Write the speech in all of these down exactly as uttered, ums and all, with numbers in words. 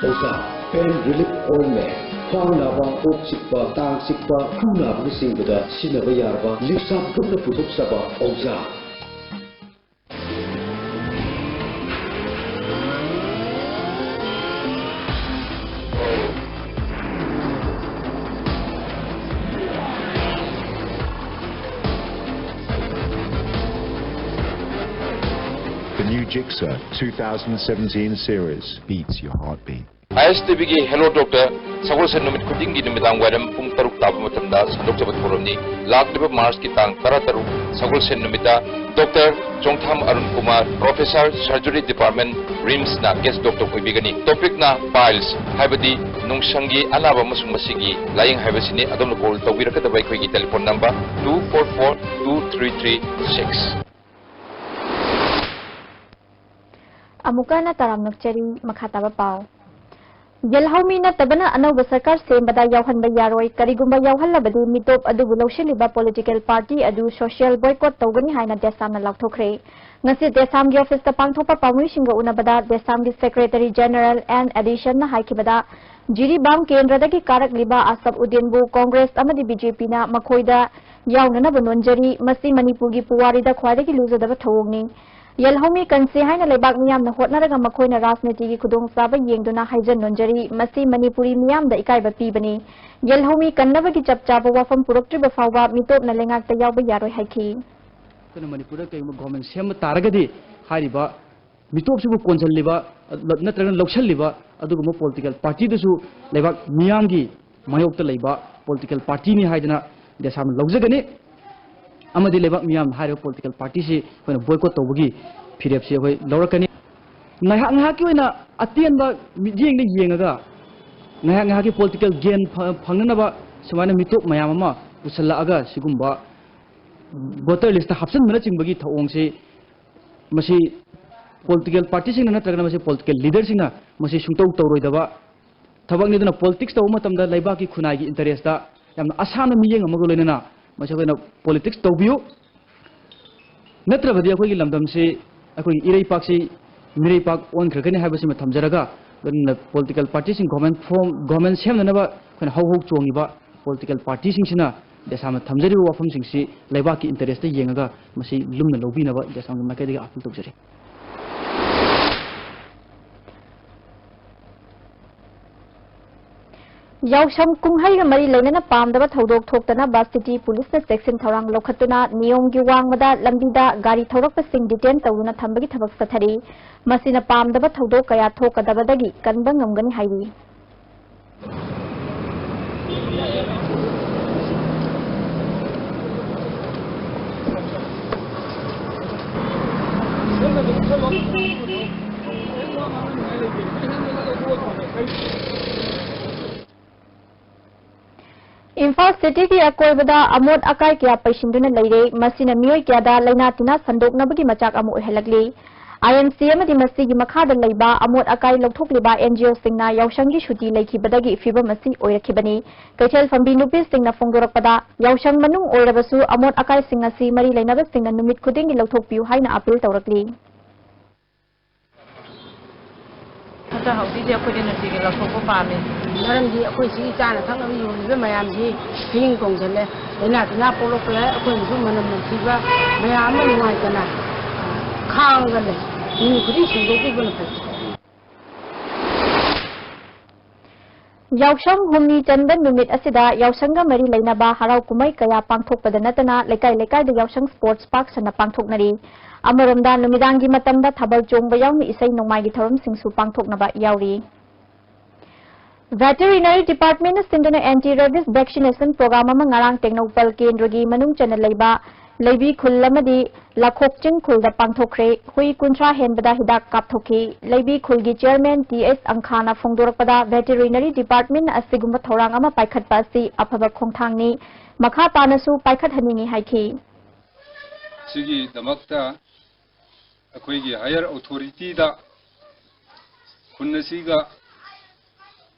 ꯑꯣꯖꯥ, pain relief ointment, ꯈ꯭ꯋꯥꯡ ꯅꯥꯕ, ꯀꯣꯛ ꯆꯤꯛꯄ, ꯇꯥꯡ ꯆꯤꯛꯄ, ꯈꯨ ꯅꯥꯕꯅꯆꯤꯡꯕꯗ ꯁꯤꯖꯤꯟꯅꯕ ꯌꯥꯔꯕ ꯂꯤꯛꯁꯥꯞ ꯒ꯭ꯔꯨꯞꯅ ꯄꯨꯊꯣꯛꯆꯕ ꯑꯣꯖꯥ꯫ The new Jigsaw two thousand seventeen series beats your heartbeat. I S T ꯚꯤꯒꯤ Hello Doctor ꯁꯒꯣꯜꯁꯦꯟ ꯅꯨꯃꯤꯠ ꯈꯨꯗꯤꯡꯒꯤ ꯅꯨꯃꯤꯗꯥꯡ ꯋꯥꯏꯔꯝ ꯄꯨꯡ ꯇꯔꯨꯛ ꯇꯥꯕ ꯃꯇꯝꯗ ꯁꯟꯗꯣꯛꯆꯕ ꯊꯧꯔꯝꯅꯤ꯫ ꯂꯥꯛꯂꯤꯕ ꯃꯥꯔꯆꯀꯤ ꯇꯥꯡ ꯇꯔꯥ ꯇꯔꯨꯛ ꯁꯒꯣꯜꯁꯦꯟ ꯅꯨꯃꯤꯠꯇ doctor Chongtham Arun Kumar, Professor Surgery Department, ꯔꯤꯝꯁꯅ guest doctor ꯑꯣꯏꯕꯤꯒꯅꯤ꯫ Topicꯅ piles, ꯍꯥꯏꯕꯗꯤ ꯅꯨꯡꯁꯪꯒꯤ ꯑꯅꯥꯕ ꯑꯃꯁꯨꯡ ꯃꯁꯤꯒꯤ ꯂꯥꯌꯦꯡ ꯍꯥꯏꯕꯁꯤꯅꯤ꯫ ꯑꯗꯣꯝꯅ call ꯇꯧꯕꯤꯔꯛꯀꯗꯕ ꯑꯩꯈꯣꯏꯒꯤ telephone number two four four two three three six꯫ ꯑꯃꯨꯛꯀ ꯍꯟꯅ ꯇꯔꯥꯝꯅ ꯑꯣꯛꯆꯔꯤ꯫ ꯃꯈꯥ ꯇꯥꯕ ꯄꯥꯎ꯫ ꯌꯦꯜꯍꯧꯃꯤ ꯅꯠꯇꯕꯅ ꯑꯅꯧꯕ ꯁꯔꯀꯥꯔ ꯁꯦꯝꯕꯗ ꯌꯥꯎꯍꯟꯕ ꯌꯥꯔꯣꯏ꯫ ꯀꯔꯤꯒꯨꯝꯕ ꯌꯥꯎꯍꯜꯂꯕꯗꯤ ꯃꯤꯇꯣꯞ ꯑꯗꯨꯕꯨ ꯂꯧꯁꯤꯜꯂꯤꯕ political party ꯑꯗꯨ social boycott ꯇꯧꯒꯅꯤ ꯍꯥꯏꯅ ꯗꯦꯁꯥꯝꯅ ꯂꯥꯎꯊꯣꯛꯈ꯭ꯔꯦ꯫ ꯉꯁꯤ ꯗꯦꯁꯥꯝꯒꯤ officeꯇ ꯄꯥꯡꯊꯣꯛꯄ ꯄꯥꯎꯃꯤꯁꯤꯡꯒ ꯎꯅꯕꯗ ꯗꯦꯁꯥꯝꯒꯤ Secretary General ꯑꯦꯟ ꯑꯦꯗꯤꯁꯟꯅ ꯍꯥꯏꯈꯤꯕꯗ, ꯖꯤꯔꯤꯕꯥꯝ ꯀꯦꯟꯗ꯭ꯔꯗꯒꯤ ꯀꯥꯔꯛꯂꯤꯕ ꯑꯁꯐ ꯎꯗꯤꯟꯕꯨ ꯀꯣꯡꯒ꯭ꯔꯦꯁ ꯑꯃꯗꯤ ꯕꯤ ꯖꯦ ꯄꯤꯅ ꯃꯈꯣꯏꯗ ꯌꯥꯎꯅꯅꯕ ꯅꯣꯟꯖꯔꯤ꯫ ꯃꯁꯤ ꯃꯅꯤꯄꯨꯔꯒꯤ ꯄꯨꯋꯥꯔꯤꯗ ꯈ꯭ꯋꯥꯏꯗꯒꯤ ꯂꯨꯖꯗꯕ ꯊꯧꯑꯣꯡꯅꯤ꯫ ꯌꯦꯜꯍꯧꯃꯤ ꯀꯟꯁꯤ ꯍꯥꯏꯅ ꯂꯩꯕꯥꯛ ꯃꯤꯌꯥꯝꯅ ꯍꯣꯠꯅꯔꯒ ꯃꯈꯣꯏꯅ ꯔꯥꯖꯅꯤꯇꯤꯒꯤ ꯈꯨꯗꯣꯡꯆꯥꯕ ꯌꯦꯡꯗꯨꯅ ꯍꯥꯏꯖꯟ ꯅꯣꯟꯖꯔꯤ꯫ ꯃꯁꯤ ꯃꯅꯤꯄꯨꯔꯤ ꯃꯤꯌꯥꯝꯗ ꯏꯀꯥꯏꯕ ꯄꯤꯕꯅꯤ꯫ ꯌꯦꯜꯍꯧꯃꯤ ꯀꯟꯅꯕꯒꯤ ꯆꯞ ꯆꯥꯕ ꯋꯥꯐꯝ ꯄꯨꯔꯛꯇ꯭ꯔꯤꯕ ꯐꯥꯎꯕ ꯃꯤꯇꯣꯞꯅ ꯂꯩꯉꯥꯛꯇ ꯌꯥꯎꯕ ꯌꯥꯔꯣꯏ ꯍꯥꯏꯈꯤ꯫ ꯑꯩꯈꯣꯏꯅ ꯃꯅꯤꯄꯨꯔꯗ ꯀꯩꯒꯨꯝꯕ government ꯁꯦꯝꯕ ꯇꯥꯔꯒꯗꯤ, ꯍꯥꯏꯔꯤꯕ ꯃꯤꯇꯣꯞꯁꯤꯕꯨ ꯀꯣꯟꯁꯤꯜꯂꯤꯕ ꯅꯠꯇ꯭ꯔꯒꯅ ꯂꯧꯁꯤꯜꯂꯤꯕ ꯑꯗꯨꯒꯨꯝꯕ political partyꯗꯨꯁꯨ ꯂꯩꯕꯥꯛ ꯃꯤꯌꯥꯝꯒꯤ ꯃꯥꯌꯣꯛꯇ ꯂꯩꯕ political partyꯅꯤ ꯍꯥꯏꯗꯅ ꯗꯦꯁꯥꯝꯅ ꯂꯧꯖꯒꯅꯤ꯫ ꯑꯃꯗꯤ ꯂꯩꯕꯥꯛ ꯃꯤꯌꯥꯝꯅ ꯍꯥꯏꯔꯤꯕ political partyꯁꯤ ꯑꯩꯈꯣꯏꯅ boycott ꯇꯧꯕꯒꯤ ꯐꯤꯔꯦꯞꯁꯤ ꯑꯩꯈꯣꯏ ꯂꯧꯔꯛꯀꯅꯤ꯫ ꯉꯥꯏꯍꯥꯛ ꯉꯥꯏꯍꯥꯛꯀꯤ ꯑꯣꯏꯅ ꯑꯇꯦꯟꯕ ꯃꯤꯠꯌꯦꯡꯗ ꯌꯦꯡꯉꯒ ꯉꯥꯏꯍꯥꯛ ꯉꯥꯏꯍꯥꯛꯀꯤ political gain ꯐ-, ꯐꯪꯅꯅꯕ ꯁꯨꯃꯥꯏꯅ ꯃꯤꯇꯣꯞ ꯃꯌꯥꯝ ꯑꯃ ꯄꯨꯁꯜꯂꯛꯑꯒ ꯁꯤꯒꯨꯝꯕ voter listꯇ ꯍꯥꯞꯆꯤꯟꯕꯅꯆꯤꯡꯕꯒꯤ ꯊꯧꯑꯣꯡꯁꯤ ꯃꯁꯤ political partyꯁꯤꯡꯅ ꯅꯠꯇ꯭ꯔꯒꯅ ꯃꯁꯤ political leaderꯁꯤꯡꯅ ꯃꯁꯤ ꯁꯨꯡꯇꯧ ꯇꯧꯔꯣꯏꯗꯕ ꯊꯕꯛꯅꯤ꯫ ꯑꯗꯨꯅ politics ꯇꯧꯕ ꯃꯇꯝꯗ ꯂꯩꯕꯥꯛꯀꯤ ꯈꯨꯟꯅꯥꯏꯒꯤ interestꯇ ꯌꯥꯝꯅ ꯑꯁꯥꯟꯕ ꯃꯤꯠꯌꯦꯡ ꯑꯃꯒ ꯂꯣꯏꯅꯅ ꯃꯁꯤ ꯑꯩꯈꯣꯏꯅ politics ꯇꯧꯕꯤꯌꯨ꯫ ꯅꯠꯇ꯭ꯔꯕꯗꯤ ꯑꯩꯈꯣꯏꯒꯤ ꯂꯝꯗꯝꯁꯤ, ꯑꯩꯈꯣꯏꯒꯤ ꯏꯔꯩꯄꯥꯛꯁꯤ ꯃꯤꯔꯩꯄꯥꯛ ꯑꯣꯟꯈ꯭ꯔꯒꯅꯤ ꯍꯥꯏꯕꯁꯤꯃ ꯊꯝꯖꯔꯒ, ꯂꯣꯏꯅꯅ ꯄꯣꯂꯤꯇꯤꯀꯦꯜ ꯄꯥꯔꯇꯤꯁꯤꯡ ꯒꯣꯔꯃꯦꯟ ꯐꯣꯔꯝ, ꯒꯣꯔꯃꯦꯟ ꯁꯦꯝꯅꯅꯕ ꯑꯩꯈꯣꯏꯅ ꯍꯧ ꯍꯧ ꯆꯣꯡꯉꯤꯕ ꯄꯣꯂꯤꯇꯤꯀꯦꯜ ꯄꯥꯔꯇꯤꯁꯤꯡꯁꯤꯅ ꯗꯦꯁꯥꯝꯅ ꯊꯝꯖꯔꯤꯕ ꯋꯥꯐꯝꯁꯤꯡꯁꯤ ꯂꯩꯕꯥꯛꯀꯤ ꯏꯟꯇꯔꯦꯁꯇ ꯌꯦꯡꯉꯒ ꯃꯁꯤ ꯂꯨꯝꯅ ꯂꯧꯕꯤꯅꯕ ꯗꯦꯁꯥꯝꯒꯤ ꯃꯥꯏꯀꯩꯗꯒꯤ ꯑꯥꯄꯤꯜ ꯇꯧꯖꯔꯤ꯫ ꯌꯥꯎꯁꯪ ꯀꯨꯝꯍꯩꯒ ꯃꯔꯤ ꯂꯩꯅꯅ ꯄꯥꯝꯗꯕ ꯊꯧꯗꯣꯛ ꯊꯣꯛꯇꯅꯕ ꯁꯤꯇꯤ ꯄꯨꯂꯤꯁꯅ ꯆꯦꯛꯁꯤꯟ ꯊꯧꯔꯥꯡ ꯂꯧꯈꯠꯇꯨꯅ ꯅꯤꯌꯣꯝꯒꯤ ꯋꯥꯡꯃꯗ ꯂꯝꯕꯤꯗ ꯒꯥꯔꯤ ꯊꯧꯔꯛꯄꯁꯤꯡ ꯗꯤꯇꯦꯟ ꯇꯧꯗꯨꯅ ꯊꯝꯕꯒꯤ ꯊꯕꯛ ꯆꯠꯊꯔꯤ꯫ ꯃꯁꯤꯅ ꯄꯥꯝꯗꯕ ꯊꯧꯗꯣꯛ ꯀꯌꯥ ꯊꯣꯛꯀꯗꯕꯗꯒꯤ ꯀꯟꯕ ꯉꯝꯒꯅꯤ ꯍꯥꯏꯔꯤ꯫ ꯏꯝꯐꯥꯜ ꯁꯤꯇꯤꯒꯤ ꯑꯀꯣꯏꯕꯗ ꯑꯃꯣꯠ ꯑꯀꯥꯏ ꯀꯌꯥ ꯄꯩꯁꯤꯟꯗꯨꯅ ꯂꯩꯔꯦ꯫ ꯃꯁꯤꯅ ꯃꯤꯑꯣꯏ ꯀꯌꯥꯗ ꯂꯥꯏꯅꯥ ꯇꯤꯟꯅꯥ ꯁꯟꯗꯣꯛꯅꯕꯒꯤ ꯃꯆꯥꯛ ꯑꯃ ꯑꯣꯏꯍꯜꯂꯛꯂꯤ꯫ ꯑꯥꯏ ꯑꯦꯝ ꯁꯤ ꯑꯃꯗꯤ ꯃꯁꯤꯒꯤ ꯃꯈꯥꯗ ꯂꯩꯕ ꯑꯃꯣꯠ ꯑꯀꯥꯏ ꯂꯧꯊꯣꯛꯂꯤꯕ ꯑꯦꯟ ꯖꯤ ꯑꯣꯁꯤꯡꯅ ꯌꯥꯎꯁꯪꯒꯤ ꯁꯨꯇꯤ ꯂꯩꯈꯤꯕꯗꯒꯤ ꯐꯤꯕꯝ ꯑꯁꯤ ꯑꯣꯏꯔꯛꯈꯤꯕꯅꯤ꯫ ꯀꯩꯊꯦꯜ ꯐꯝꯕꯤ ꯅꯨꯄꯤꯁꯤꯡꯅ ꯐꯣꯡꯗꯣꯔꯛꯄꯗ, ꯌꯥꯎꯁꯪ ꯃꯅꯨꯡ ꯑꯣꯏꯔꯕꯁꯨ ꯑꯃꯣꯠ ꯑꯀꯥꯏꯁꯤꯡ ꯑꯁꯤ ꯃꯔꯤ ꯂꯩꯅꯕꯁꯤꯡꯅ ꯅꯨꯃꯤꯠ ꯈꯨꯗꯤꯡꯒꯤ ꯂꯧꯊꯣꯛꯄꯤꯌꯨ ꯍꯥꯏꯅ ꯑꯥꯄꯤꯜ ꯇꯧꯔꯛꯂꯤ꯫ ꯐꯠꯇ ꯍꯥꯎꯗꯤꯗꯤ ꯑꯩꯈꯣꯏꯗꯤ ꯅꯨꯡꯇꯤꯒꯤ ꯂꯧꯊꯣꯛꯄ ꯄꯥꯝꯃꯤ꯫ ꯃꯔꯝꯗꯤ ꯑꯩꯈꯣꯏ ꯁꯤꯒꯤ ꯆꯥꯅ ꯊꯛꯅꯕ ꯌꯣꯜꯂꯤꯕ ꯃꯌꯥꯝꯁꯤ ꯃꯤꯌꯦꯡ ꯇꯣꯡꯁꯤꯜꯂꯦ, ꯂꯥꯏꯅꯥ ꯇꯤꯟꯅꯥ ꯄꯣꯛꯂꯛꯄ ꯌꯥꯏ꯫ ꯑꯩꯈꯣꯏꯅꯁꯨ ꯃꯅꯝ ꯅꯝꯊꯤꯕ ꯃꯌꯥꯝ ꯑꯃ ꯅꯨꯡꯉꯥꯏꯇꯅ ꯈꯥꯡꯉꯒ ꯂꯩ꯫ ꯅꯨꯃꯤꯠ ꯈꯨꯗꯤꯡ ꯁꯦꯡꯗꯣꯛꯄꯤꯕꯅ ꯐꯩ꯫ ꯌꯥꯎꯁꯪ ꯍꯨꯝꯅꯤ ꯆꯟꯕ ꯅꯨꯃꯤꯠ ꯑꯁꯤꯗ ꯌꯥꯎꯁꯪꯒ ꯃꯔꯤ ꯂꯩꯅꯕ ꯍꯔꯥꯎ ꯀꯨꯝꯍꯩ ꯀꯌꯥ ꯄꯥꯡꯊꯣꯛꯄꯗ ꯅꯠꯇꯅ ꯂꯩꯀꯥꯏ ꯂꯩꯀꯥꯏꯗ ꯌꯥꯎꯁꯪ ꯁ꯭ꯄꯣꯔꯠꯁ ꯄꯥꯛ ꯁꯟꯅ ꯄꯥꯡꯊꯣꯛꯅꯔꯤ꯫ ꯑꯃꯔꯣꯝꯗ ꯅꯨꯃꯤꯗꯥꯡꯒꯤ ꯃꯇꯝꯗ ꯊꯥꯕꯜ ꯆꯣꯡꯕ ꯌꯥꯎꯅ ꯏꯁꯩ ꯅꯣꯡꯃꯥꯏꯒꯤ ꯊꯧꯔꯝꯁꯤꯡꯁꯨ ꯄꯥꯡꯊꯣꯛꯅꯕ ꯌꯥꯎꯔꯤ꯫ ꯚꯦꯇꯦꯔꯤꯅꯔꯤ ꯗꯤꯄꯥꯔꯠꯃꯦꯟꯅ ꯁꯤꯟꯗꯨꯅ ꯑꯦꯟꯇꯤ ꯔꯦꯕꯤꯁ ꯚꯦꯛꯁꯤꯅꯦꯁꯟ ꯄ꯭ꯔꯣꯒ꯭ꯔꯥꯝ ꯑꯃ ꯉꯔꯥꯡ ꯇꯦꯡꯅꯧꯄꯜ ꯀꯦꯟꯗ꯭ꯔꯒꯤ ꯃꯅꯨꯡ ꯆꯟꯅ ꯂꯩꯕ ꯂꯩꯕꯤ ꯈꯨꯜ ꯑꯃꯗꯤ ꯂꯥꯈꯣꯛꯆꯤꯡ ꯈꯨꯜꯗ ꯄꯥꯡꯊꯣꯛꯈ꯭ꯔꯦ꯫ ꯍꯨꯏ ꯀꯨꯟꯊ꯭ꯔꯥ ꯍꯦꯟꯕꯗ ꯍꯤꯗꯥꯛ ꯀꯥꯞꯊꯣꯛꯈꯤ꯫ ꯂꯩꯕꯤ ꯈꯨꯜꯒꯤ ꯆꯤꯌꯔꯃꯦꯟ ꯇꯤ ꯑꯦꯁ ꯑꯪꯈꯥꯅ ꯐꯣꯡꯗꯣꯔꯛꯄꯗ, ꯚꯦꯇꯦꯔꯤꯅꯔꯤ ꯗꯤꯄꯥꯔꯠꯃꯦꯟꯅ ꯑꯁꯤꯒꯨꯝꯕ ꯊꯧꯔꯥꯡ ꯑꯃ ꯄꯥꯏꯈꯠꯄ ꯑꯁꯤ ꯑꯐꯕ ꯈꯣꯡꯊꯥꯡꯅꯤ꯫ ꯃꯈꯥ ꯇꯥꯅꯁꯨ ꯄꯥꯏꯈꯠꯍꯟꯅꯤꯡꯏ ꯍꯥꯏꯈꯤ꯫ ꯁꯤꯒꯤꯗꯃꯛꯇ ꯑꯩꯈꯣꯏꯒꯤ ꯍꯥꯌꯔ ꯑꯣꯊꯣꯔꯤꯇꯤꯗ ꯈꯨꯟ ꯑꯁꯤꯒ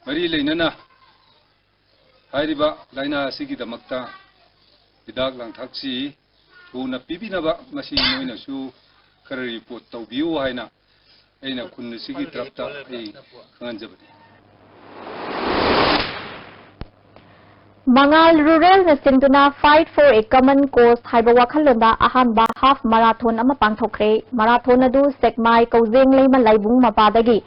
ꯃꯔꯤ ꯂꯩꯅꯅ ꯍꯥꯏꯔꯤꯕ ꯂꯥꯏꯅꯥ ꯑꯁꯤꯒꯤꯗꯃꯛꯇ ꯍꯤꯗꯥꯛ ꯂꯥꯡꯊꯛꯁꯤ ꯊꯨꯅ ꯄꯤꯕꯤꯅꯕ, ꯃꯁꯤ ꯅꯣꯏꯅꯁꯨ ꯈꯔ ꯔꯤꯄꯣꯔꯠ ꯇꯧꯕꯤꯌꯨ ꯍꯥꯏꯅ ꯑꯩꯅ ꯈꯨꯟ ꯑꯁꯤꯒꯤ ꯇꯔꯞꯇ ꯑꯩ ꯈꯪꯍꯟꯖꯕꯅꯤ꯫ ꯃꯉꯥꯜ ꯔꯨꯔꯦꯜꯅ ꯁꯤꯟꯗꯨꯅ Fight for a Common Cause ꯍꯥꯏꯕ ꯋꯥꯈꯜꯂꯣꯟꯗ ꯑꯍꯥꯟꯕ ꯍꯥꯐ ꯃꯔꯥꯊꯣꯟ ꯑꯃ ꯄꯥꯡꯊꯣꯛꯈ꯭ꯔꯦ꯫ ꯃꯔꯥꯊꯣꯟ ꯑꯗꯨ ꯁꯦꯛꯃꯥꯏ ꯀꯧꯖꯦꯡ ꯂꯩꯃ ꯂꯥꯏꯕꯨꯡ ꯃꯄꯥꯗꯒꯤ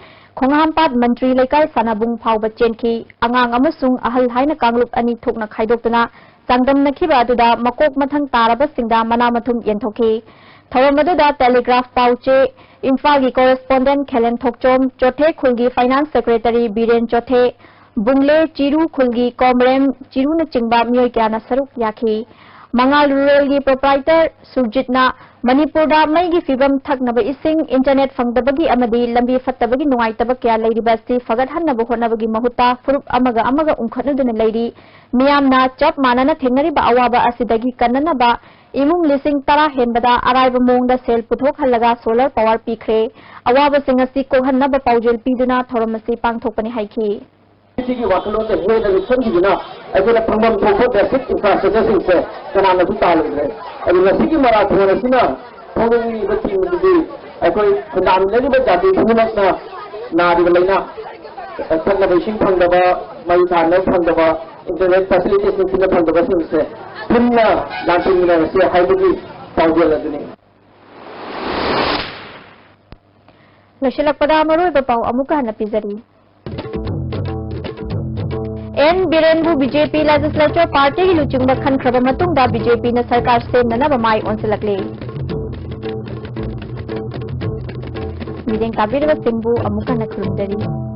ꯈꯣꯡꯍꯥꯝꯄꯥꯠ ꯃꯟꯇ꯭ꯔꯤ ꯂꯩꯀꯥꯏ ꯁꯥꯟꯅꯕꯨꯡ ꯐꯥꯎꯕ ꯆꯦꯟꯈꯤ꯫ ꯑꯉꯥꯡ ꯑꯃꯁꯨꯡ ꯑꯍꯜ ꯍꯥꯏꯅ ꯀꯥꯡꯂꯨꯞ ꯑꯅꯤ ꯊꯣꯛꯅ ꯈꯥꯏꯗꯣꯛꯇꯨꯅ ꯆꯥꯡꯗꯝꯅꯈꯤꯕ ꯑꯗꯨꯗ ꯃꯀꯣꯛ ꯃꯊꯪ ꯇꯥꯔꯕꯁꯤꯡꯗ ꯃꯅꯥ ꯃꯊꯨꯝ ꯌꯦꯟꯊꯣꯛꯈꯤ꯫ ꯊꯧꯔꯝ ꯑꯗꯨꯗ ꯇꯦꯂꯤꯒ꯭ꯔꯥꯐ ꯄꯥꯎ ꯆꯦ, ꯏꯝꯐꯥꯜꯒꯤ ꯀꯣꯔꯦꯁꯄꯣꯟꯗꯦꯟꯠ ꯈꯦꯂꯦꯟ ꯊꯣꯛꯆꯣꯝ, ꯆꯣꯊꯦ ꯈꯨꯜꯒꯤ ꯐꯥꯏꯅꯥꯟꯁ ꯁꯦꯀ꯭ꯔꯦꯇꯔꯤ ꯕꯤꯔꯦꯟ ꯆꯣꯊꯦ, ꯕꯨꯡꯂꯦ ꯆꯤꯔꯨ ꯈꯨꯜꯒꯤ ꯀꯣꯝꯔꯦꯝ ꯆꯤꯔꯨꯅꯆꯤꯡꯕ ꯃꯤꯑꯣꯏ ꯀꯌꯥꯅ ꯁꯔꯨꯛ ꯌꯥꯈꯤ꯫ ꯃꯉꯥꯜ ꯔꯨꯔꯦꯜꯒꯤ ꯄ꯭ꯔꯣꯄ꯭ꯔꯥꯏꯇꯔ ꯁꯨꯔꯖꯤꯠꯅ ꯃꯅꯤꯄꯨꯔꯗ ꯃꯩꯒꯤ ꯐꯤꯕꯝ, ꯊꯛꯅꯕ ꯏꯁꯤꯡ, ꯏꯟꯇꯔꯅꯦꯠ ꯐꯪꯗꯕꯒꯤ ꯑꯃꯗꯤ ꯂꯝꯕꯤ ꯐꯠꯇꯕꯒꯤ ꯅꯨꯡꯉꯥꯏꯇꯕ ꯀꯌꯥ ꯂꯩꯔꯤꯕ ꯑꯁꯤ ꯐꯒꯠꯍꯟꯅꯕ ꯍꯣꯠꯅꯕꯒꯤ ꯃꯍꯨꯠꯇ ꯐꯨꯔꯨꯞ ꯑꯃꯒ ꯑꯃꯒ ꯎꯪꯈꯠꯅꯗꯨꯅ ꯂꯩꯔꯤ꯫ ꯃꯤꯌꯥꯝꯅ ꯆꯞ ꯃꯥꯟꯅꯅ ꯊꯦꯡꯅꯔꯤꯕ ꯑꯋꯥꯕ ꯑꯁꯤꯗꯒꯤ ꯀꯟꯅꯅꯕ ꯏꯃꯨꯡ ꯂꯤꯁꯤꯡ ꯇꯔꯥ ꯍꯦꯟꯕꯗ ꯑꯔꯥꯏꯕ ꯃꯑꯣꯡꯗ ꯁꯦꯜ ꯄꯨꯊꯣꯛꯍꯜꯂꯒ ꯁꯣꯂꯔ ꯄꯥꯋꯔ ꯄꯤꯈ꯭ꯔꯦ꯫ ꯑꯋꯥꯕꯁꯤꯡ ꯑꯁꯤ ꯀꯣꯛꯍꯟꯅꯕ ꯄꯥꯎꯖꯦꯜ ꯄꯤꯗꯨꯅ ꯊꯧꯔꯝ ꯑꯁꯤ ꯄꯥꯡꯊꯣꯛꯄꯅꯤ ꯍꯥꯏꯈꯤ꯫ ꯁꯤꯒꯤ ꯋꯥꯈꯜꯂꯣꯟꯁꯦ ꯍꯦꯟꯅ ꯂꯨꯞꯁꯟꯈꯤꯗꯨꯅ ꯑꯩꯈꯣꯏꯅ ꯐꯪꯐꯝ ꯊꯣꯛꯄ ꯕꯦꯁꯤꯛ ꯏꯟꯐ꯭ꯔꯥꯁ꯭ꯇ꯭ꯔꯛꯆꯔꯁꯤꯡꯁꯦ ꯀꯅꯥꯅꯁꯨ ꯇꯥꯜꯂꯨꯗ꯭ꯔꯦ꯫ ꯑꯗꯨ ꯉꯁꯤꯒꯤ ꯃꯔꯥꯊꯣꯟ ꯑꯁꯤꯅ ꯐꯣꯡꯗꯣꯛꯂꯤꯕ ꯊꯤꯝ ꯑꯗꯨꯗꯤ ꯑꯩꯈꯣꯏ ꯈꯨꯟꯗꯥꯃꯤꯟꯅꯔꯤꯕ ꯖꯥꯇꯤ ꯈꯨꯗꯤꯡꯃꯛꯅ ꯅꯥꯔꯤꯕ ꯂꯩꯅꯥ, ꯊꯛꯅꯕ ꯏꯁꯤꯡ ꯐꯪꯗꯕ, ꯃꯩ ꯊꯥꯅꯕ ꯐꯪꯗꯕ, ꯏꯟꯇꯔꯅꯦꯠ ꯐꯦꯁꯤꯂꯤꯇꯤꯁ ꯅꯤꯡꯊꯤꯅ ꯐꯪꯗꯕꯁꯤꯡꯁꯦ ꯄꯨꯟꯅ ꯂꯥꯟꯊꯦꯡꯃꯤꯟꯅꯔꯁꯤ ꯍꯥꯏꯕꯒꯤ ꯄꯥꯎꯖꯦꯜ ꯑꯗꯨꯅꯤ꯫ ꯂꯣꯏꯁꯤꯜꯂꯛꯄꯗ ꯃꯔꯨꯑꯣꯏꯕ ꯄꯥꯎ ꯑꯃꯨꯛꯀ ꯍꯟꯅ ꯄꯤꯖꯔꯤ꯫ ꯑꯦꯟ ꯕꯤꯔꯦꯟꯕꯨ ꯕꯤ ꯖꯦ ꯄꯤ ꯂꯦꯖꯤꯁꯂꯦꯆꯔ ꯄꯥꯔꯇꯤꯒꯤ ꯂꯨꯆꯤꯡꯕ ꯈꯟꯈ꯭ꯔꯕ ꯃꯇꯨꯡꯗ ꯕꯤ ꯖꯦ ꯄꯤꯅ ꯁꯔꯀꯥꯔ ꯁꯦꯝꯅꯅꯕ ꯃꯥꯏ ꯑꯣꯟꯁꯤꯜꯂꯛꯂꯦ꯫ ꯃꯤꯠꯌꯦꯡ ꯇꯥꯕꯤꯔꯤꯕꯁꯤꯡꯕꯨ ꯑꯃꯨꯛ ꯍꯟꯅ ꯈꯨꯔꯨꯝꯖꯔꯤ꯫